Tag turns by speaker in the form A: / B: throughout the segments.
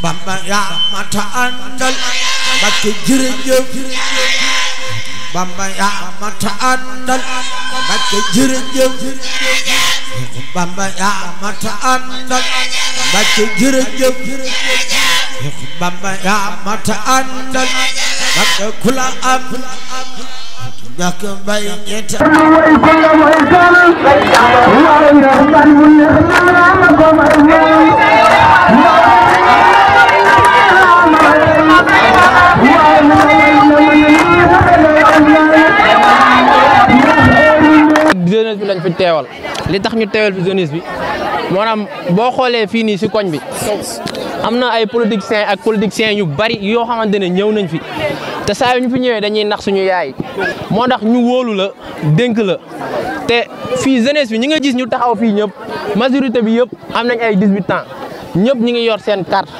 A: Bamba yaa mata àndal Mbakke jërëjëf Bamba yaa mata àndal Mbakke jërëjëf Bamba yaa mata àndal Mbakke jërëjëf Bamba yaa mata àndal Mbakke kula am ñàkk mbay ñeent
B: jeunesse bi lañ fi teewal li tax ñu teewal fi jeunesse bi maanaam boo xoolee fii nii si koñ bi am na ay politiciens ak politiciens yu bari yoo xamante ne ñëw nañ fi te saa yu ñu fi ñëwee dañuy nax suñu yaay moo tax ñu wóolu la dénk la te fii jeunesse bi ñi nga gis ñu taxaw fii ñëpp majorité bi yëpp am nañ ay 18 ans ñëpp ñi ngi yor seen carte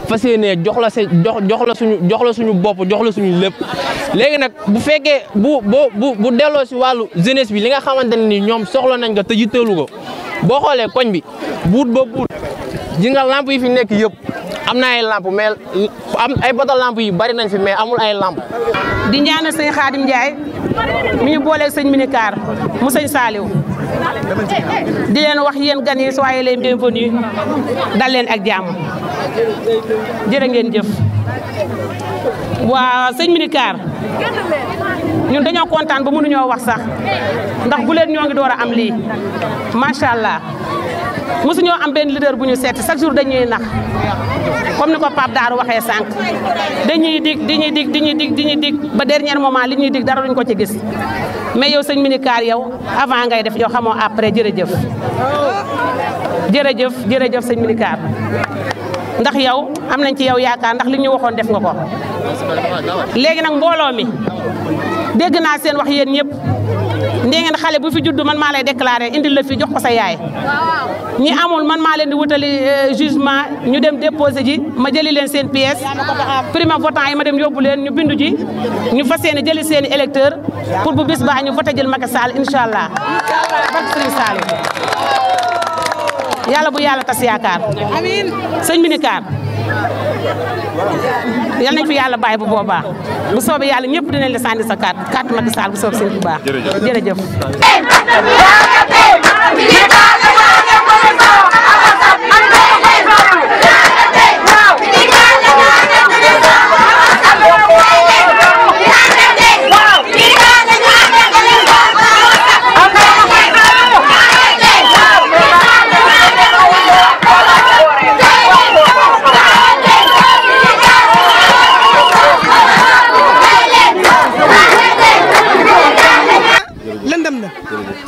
B: fas yéenee jox la suñu bopp jox la suñu lépp léegi nag bu fekkee bu delloo si wàllu jeunesse bi li nga xamante ne ni ñoom soxla nañ ko te yitteelu ko boo xoolee koñ bi buut ba buut ji nga lamp yi fi nekk yëpp am na ay lamp mais am ay poto lamp yi bari nañ fi mais amul ay lamp
C: di ñaanal sëñ Xaadim Njaay mi ñu booleeg sëñ Minicar mu sëñ Saaliw di leen wax yéen gan yi soyez les bienvenus dal leen ak jàmm jërë ngeen jëf waa sëñ Minicar ñun dañoo kontaan ba mënuñoo wax sax ndax bu leen ñoo ngi door a am lii macha allah mosuñoo am benn leader bu ñu seeti chaque jour dañuy nax comme ni ko Pape Daaru waxee sànq dañuy dig ba dernier moment li ñuy dig dara duñ ko ci gis mais yow sëñ Minicar yow avant ngay def yow xamoo après jërëjëf jërëjëf sëñ Minicar ndax yow am nañ ci yow yaakaar ndax li ñu waxoon def nga ko léegi nag mbooloo mi dégg naa seen wax yéen ñëpp ndee ngeen xale bu fi juddu man maa lay déclaré indil la fi jox ko sa yaay ñi amul man maa leen di wutali jugement ñu dem déposé ji ma jëli leen seen pièce primo votant yi ma dem yóbbu leen ñu bindu ji ñu fas yéene jëli seen i électeur pour bu bis baa ñu voté jël Macky Sall incha allah barke Sëriñ Saliou yàlla bu yàlla tas yaakaar amiin sëñ Minicar yal nañ fi yàlla bàyyi bu boobaa bu soobee yàlla ñëpp dinañ la sànni sa carte Macky Sall bu soobee sëñ bu baax jërëjëf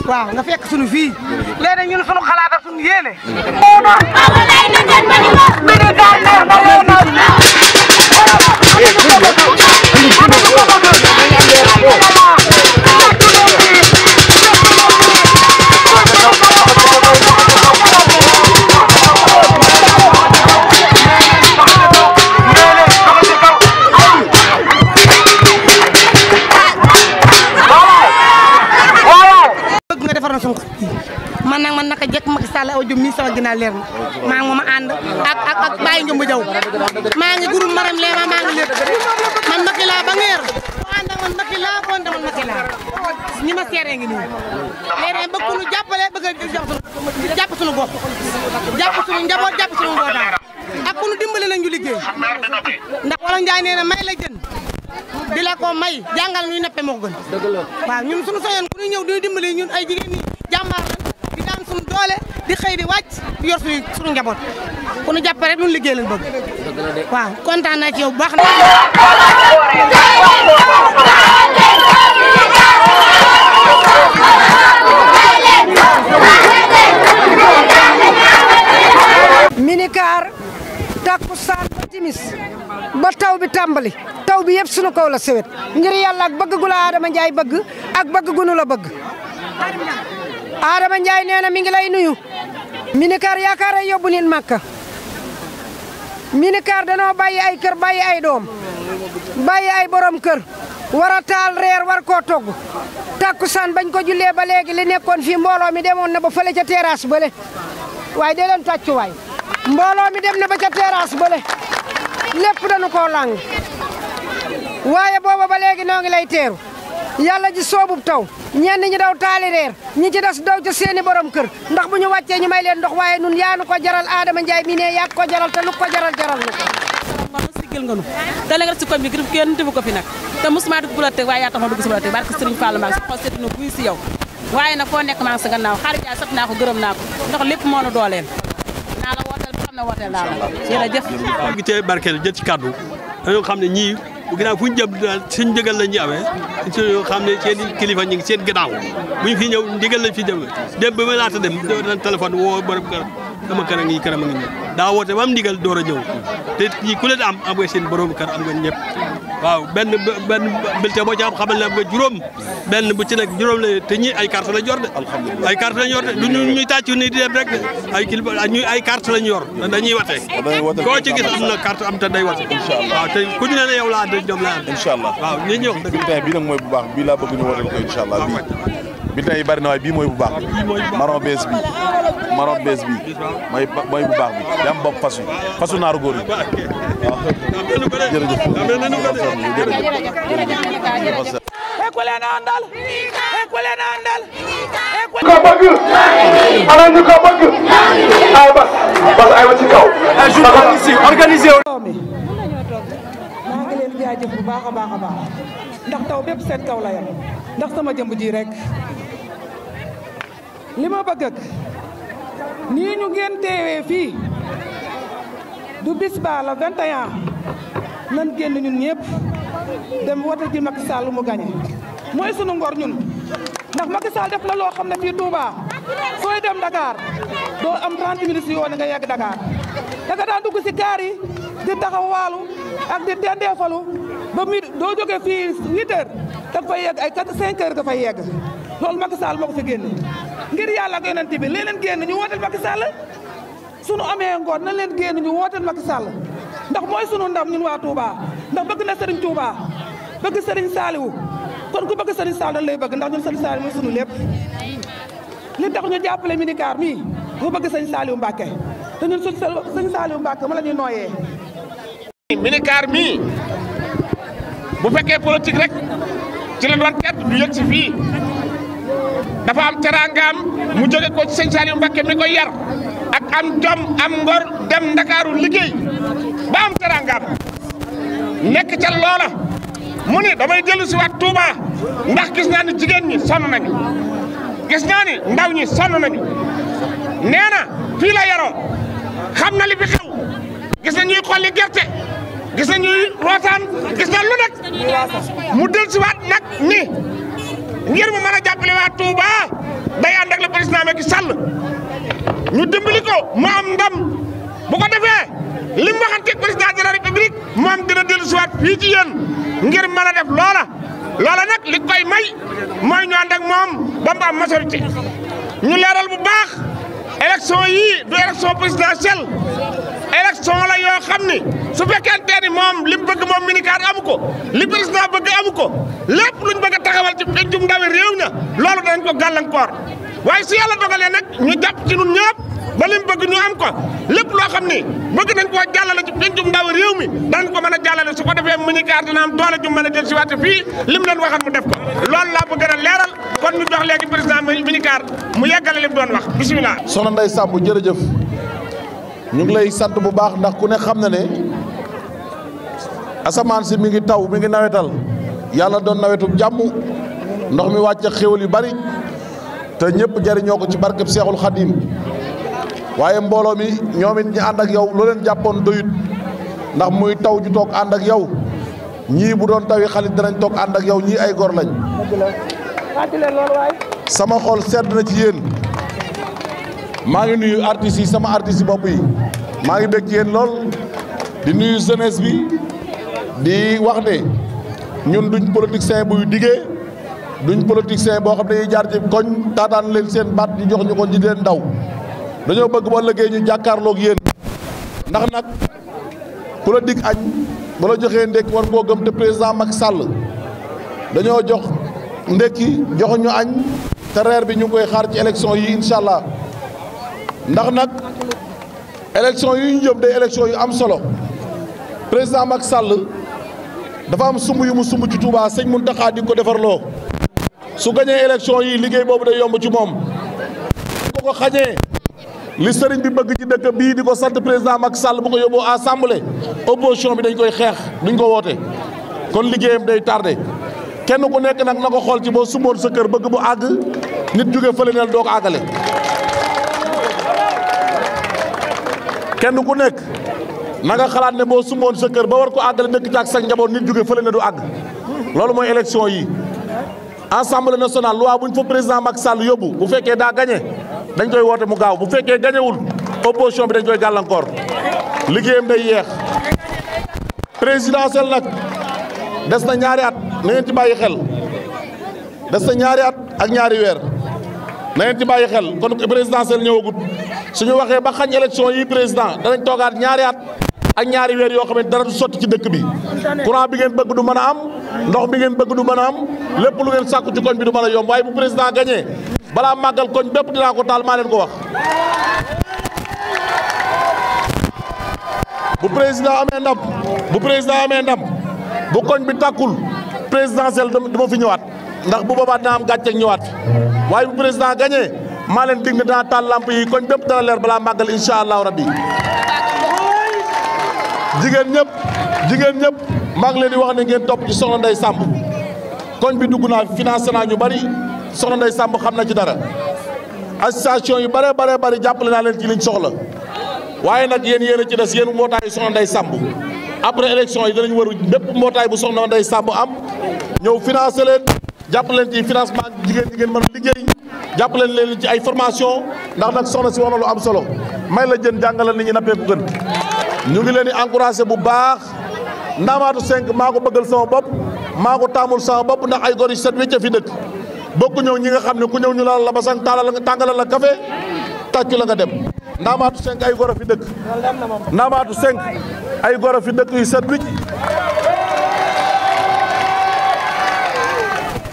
D: waaw nga fekk sunu fii léegi ñun sunu xalaat ak sunu yéene man naka jekk Macky Sall aw jëm mi sama ginnaaw leer na maa ngi moom a ànd ak bàyyi njëmb jaw maa ngi groupe maram leema maa ngi lépp man Macky laa ba ngeer bu ànd ak man Macky laa bon man Macky laa ñi ma seeree ngi nii léeg-léeg bëgg nu jàppale bëgg a jàpp suñu gox jàpp suñu njaboot jàpp suñu mbootaay ak ku nu dimbale nañ ñu liggéey ndax wala Njaay nee na may la jën di la ko may jàngal ñuy nappe moo ko gën waaw ñun suñu soyoon ku ñuy ñëw di dimbale ñun ay jigéen ñi jàmbaar di daan suñu doole di xëy di wàcc di yor suñu njaboot ku ñu jàpp rek ñun liggéey lañ bëgg waaw kontaan naa ci yow bu baax na
E: Minicar takkusaan ba timis ba taw bi tàmbali taw bi yëpp sunu kaw la sewet ngir yàlla ak bëgg gu la Adama Ndiaye bëgg ak bëgg gu nu la bëgg Adama Ndiaye nee na mi ngi lay nuyu Minicar yaakaar ay yóbbu nit Makka Minicar danoo bàyyi ay kër bàyyi ay doom bàyyi ay borom kër war a taal reer war koo togg takkusaan bañ ko jullee ba léegi li nekkoon fii mbooloo mi demoon na ba fële ca terrasse bële waaye dee leen tàccu waay mbooloo mi dem na ba ca terrasse bële lépp dañu koo lang waaye booba ba léegi noo ngi lay teeru yàlla ji soobub taw ñenn ñi daw taali reer ñi ci des daw ca seeni borom kër ndax bu ñu wàccee ñu may leen ndox waaye nun yaanu ko jaral Adama Ndiaye mi ne yàgg ko jaral te lu ko jaral jaral na ko
C: man sigil nga nu te la nga si koñ bi gërëm kenn defu ko fi nag te mosuma dugg bibliothèque waaye yaa tax ma dugg si bibliothèque barke Serigne Fall maa ngi si xol seet na buy si yow waaye nag foo nekk maa ngi sa gannaaw xarit Ndiaye sant naa ko gërëm naa ko ndax lépp moo nu dooleel naa la wooteel ba xam ne wooteel naa la jërëjëf
F: gi tey barkeel jël ci kàddu dañoo xam ne ñii ginnaaw fu ñu jëm suñ ndigal la ñuy amee suñu xam ne seen kilifa ñu ngi seen gannaaw bu ñu fi ñëw ndigal lañ fi jëm dem ba ma laata dem dana téléphone woo borom kër sama kër a ngi këram a ngi ñëw daa woote ba am ndigal door a ñëw te ñii ku leen am nga seen borom kër am nga ñëpp waaw benn bulletin boo ci am xamal ne am nga juróom benn bu ci nekk juróom la te ñii ay carte lañ yor de ay carte lañ yor de du ñuy tàccu ni di dem rek de ay kilifa ay carte lañ yor dañuy wate koo ci gis am na carte am te day wate waaw te ku ñu ne yow laa ànd ñoom laa ànd
G: incha allah
F: waaw ñi ñuy wax dëgg
G: bulletin bii nag mooy bu baax bii laa bëgg ñu wooteel ko incha allah bii bulletin yi bari na waaye bii mooy bu baax marron bees bi marron bees bi mooy bu baax bi yaa am bopp fasu naaru góor yi waaw jërëjëf
C: ku leen àndal ku leen àndal
H: ko bëgg ana ñu ko bëgg ay bas ay wa ci kaw organisé
I: maa ngi leen jaajëf bu baax a baax a baax ndax taw bépp seen kaw la yam ndax sama jëmb ji rek li ma bëgg ak nii ñu ngeen teewee fii du bis ba la 21 nan génn ñun ñëpp dem wote ji Macky Sall mu gañe mooy sunu ngor ñun ndax Macky Sall def la loo xam ne fii Touba sooy dem Dakar doo am 30 minutes yoon nga yegg Dakar danga daan dugg si gaar yi di taxawaalu ak di tendeefalu ba mi doo jógee fii 8 heures da nga fay yegg ay 5 heures nga fay yegg loolu Macky Sall moo ko fi génne ngir yàlla ak yonent bi leen génn ñu wooteel Macky Sall sunu amee ngoon na leen génn ñu wooteel Macky Sall ndax mooy sunu ndam ñun waa Touba ndax bëgg na Serigne Touba bëgg Serigne Saliou kon ku bëgg Serigne Saliou dañ lay bëgg ndax ñun Serigne Saliou mooy sunu lépp li tax ñu jàppale minicar mii mu bëgg Serigne Saliou Mbacké te ñun Serigne Saliou Mbacké ma la ñuy nooyee
J: minicar mii bu fekkee politique rek ci la doon tedd du yëg si fii dafa am teraangaam mu jóge ko ci Serigne Saliou Mbacké mi koy yar ak am jom am ngor dem Ndakaaru liggéey ba am teraangaam nekk ca loola mu ni damay dellu si waat Touba ndax gis naa ni jigéen ñi sonn nañu gis naa ni ndaw ñi sonn nañu nee na fii la yaroo xam na li fi xew gis na ñuy xolli gerte gis na ñuy rootaan gis na lu nekk mu dellu si waat nag ni ngir mu mën a jàppale waa Touba day ànd ak le président Macky Sall ñu dimbali ko mu am ndam bu ko defee li mu waxanteeg président de la république moom dina dellu si waat fii ci yéen ngir mën a def loola nag li koy may mooy ñu ànd ak moom ba mu am majorité ñu leeral bu baax élection yii du élection présidentielle élection la yoo xam ni su fekkente ni moom li mu bëgg moom minicar amu ko li président bëgg amu ko lépp luñ bëgg a taxawal ci pencum ndawi réew na loolu danañ ko gàllankoor waaye su yàlla dogalee nag ñu jàpp ci ñun ñëpp ba li mu bëgg ñu am ko lépp loo xam ni bëgg nañ koo jàllale ci pencum ndawi réew mi danañ ko mën a jàllale su ko defee minicar dina am doole ju mën a jël si waate fii li mu leen waxal mu def ko loolu laa bëgg a leeral kon ñu jox léegi président minicar mu yeggale li mu doon wax bisimilah.
G: soxna Ndeye Samb jërëjëf ñu ngi lay sant bu baax ndax ku ne xam na ne asamaan si mi ngi taw mi ngi nawetal yàlla doon nawetu jàmm ndox mi wàcc xéwal yu bari te ñëpp jariñoo ko ci barkeb Seexul Xadim waaye mbooloo mi ñoom it ñi ànd ak yow lu leen jàppoon doyut ndax muy taw ju toog ànd ak yow ñii bu doon tawi xalit danañ toog ànd ak yow ñii ay gor lañ sama xol sedd na ci yéen maa ngi nuyu artistes yi sama artistes yi bopp yi maa ngi bég ci yéen lool di nuyu jeunesse bi di wax ne ñun duñ politicien buy diggee duñ politicien boo xam ne dañuy jaar ci koñ taataan leen seen baat di jox ñu ko di leen ndaw dañoo bëgg ba ëllëgee ñu jàkkaarloog yéen ndax nag ku la dig añ ba la joxee ndékki war koo gëm te président Macky Sall dañoo jox ndékki joxuñu añ te reer bi ñu ngi koy xaar ci élection yi incha allah ndax nag élection yu ñu jëm day élection yu am solo président Macky Sall dafa am sumb yu mu sumb ci Touba sëñ Mountakha di ko defarloo su gañee élection yi liggéey boobu day yomb ci moom su ko xañee li sëriñ bi bëgg ci dëkk bii di ko sant président Macky Sall bu ko yóbboo assemblée opposition bi dañ koy xeex duñ ko woote kon liggéeyam day tardé kenn ku nekk nag na ko xool ci boo sumboon sa kër bëgg bu àgg nit jóge fële neel doo ko àggale kenn ku nekk na nga xalaat ne boo sumboon sa kër ba war ko àggale dëkk ci ak sa njaboot nit jóge fële ne du àgg loolu mooy élection yi assemblée nationale loi bu ñu fa président Macky Sall yóbbu bu fekkee daa gagné dañ koy woote mu gaaw bu fekkee gañewul opposition bi dañ koy gàllankoor liggéeyam day yeex présidentielle nag des na ñaari at na ngeen ci bàyyi xel des na ñaari at ak ñaari weer na ngeen ci bàyyi xel kon présidentielle ñëwagut suñu waxee ba xañ élection yi président danañ toogaat ñaari at ak ñaari weer yoo xam ne dara du sotti ci dëkk bi courant bi ngeen bëgg du mën a am ndox bi ngeen bëgg du mën a am lépp lu ngeen sàkku ci koñ bi du mën a yomb waaye bu président gagné balaa màggal koñ bépp dinaa ko taal maa leen ko wax bu président amee ndam bu koñ bi tàkkul présidentielle dama fi ñëwaat ndax bu boobaa dina am gàcceeg ñëwaat waaye bu président gagné maa leen dig ne dana taal lamp yi koñ bépp dana leer balaa màggal incha allahu rabbi jigéen ñëpp maa ngi leen di wax ne ngeen topp ci Soxna Ndeye Samb koñ bi dugg naa financé naa ñu bari Soxna Ndeye Samb xam na ci dara association yu bari jàppale naa leen ci liñ soxla waaye nag yéen a ci des yéen mbootaayu Soxna Ndeye Samb après élection yi danañ war bépp mbootaay bu Soxna Ndeye Samb am ñëw financé leen jàppale leen ci financement jigéen mën a liggéey jàppale leen ci ay formation ndax nag soxna si wax na lu am solo may la jën jàngalal nit ñi nappee ku gën ñu ngi leen di encouragé bu baax Ndamatou 5 maa ko bëggal sama bopp maa ko taamul sama bopp ndax ay gor yu set wecc fi dëkk bokku ñëw ñi nga xam ne ku ñëw ñu laal la basang tàngalal la café tàccu la nga dem Ndamatou 5 ay gor a fi dëkk Ndamatou 5 ay gor a fi dëkk yu set wecc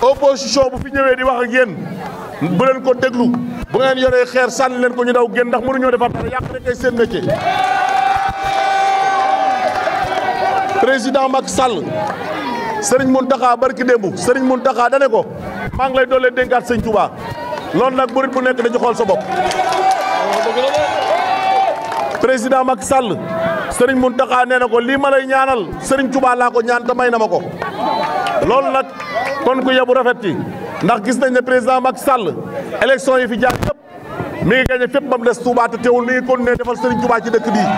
G: opposition bu fi ñëwee di wax ak yéen bu leen ko déglu bu ngeen yoree xeer sànni leen ko ñu daw génn ndax mënuñoo defar dara yàq rek ay seen métier président Macky Sall Serigne Mountakha barki démb Serigne Mountakha dane ko maa ngi lay doole dénkaat Sëñ Touba loolu nag murit bu nekk dañu xool sa bopp président Macky Sall Serigne Mountakha nee na ko lii ma lay ñaanal Serigne Touba laa ko ñaan te may na ma ko loolu nag kon ku yebu rafet ci ndax gis nañ ne président Macky Sall élection yi fi jaar yëpp mi ngi gagné fépp ba mu des Touba te teewul mi ngi continuer defal Serigne Touba ci dëkk bii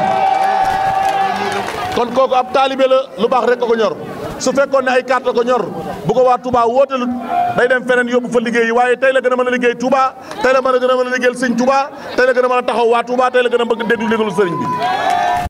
G: kon kooku ab taalibe la lu baax rek ko ñor su fekkoon ne ay carte ko ñor bu ko waa Touba wootelut day dem feneen yóbbu fa liggéey yi waaye tey la gën a mën a liggéey Touba tey la gën a mën a liggéeyal Sëñ Touba tey la gën a mën a taxaw waa Touba tey la gën a bëgg déglu Sëriñ bi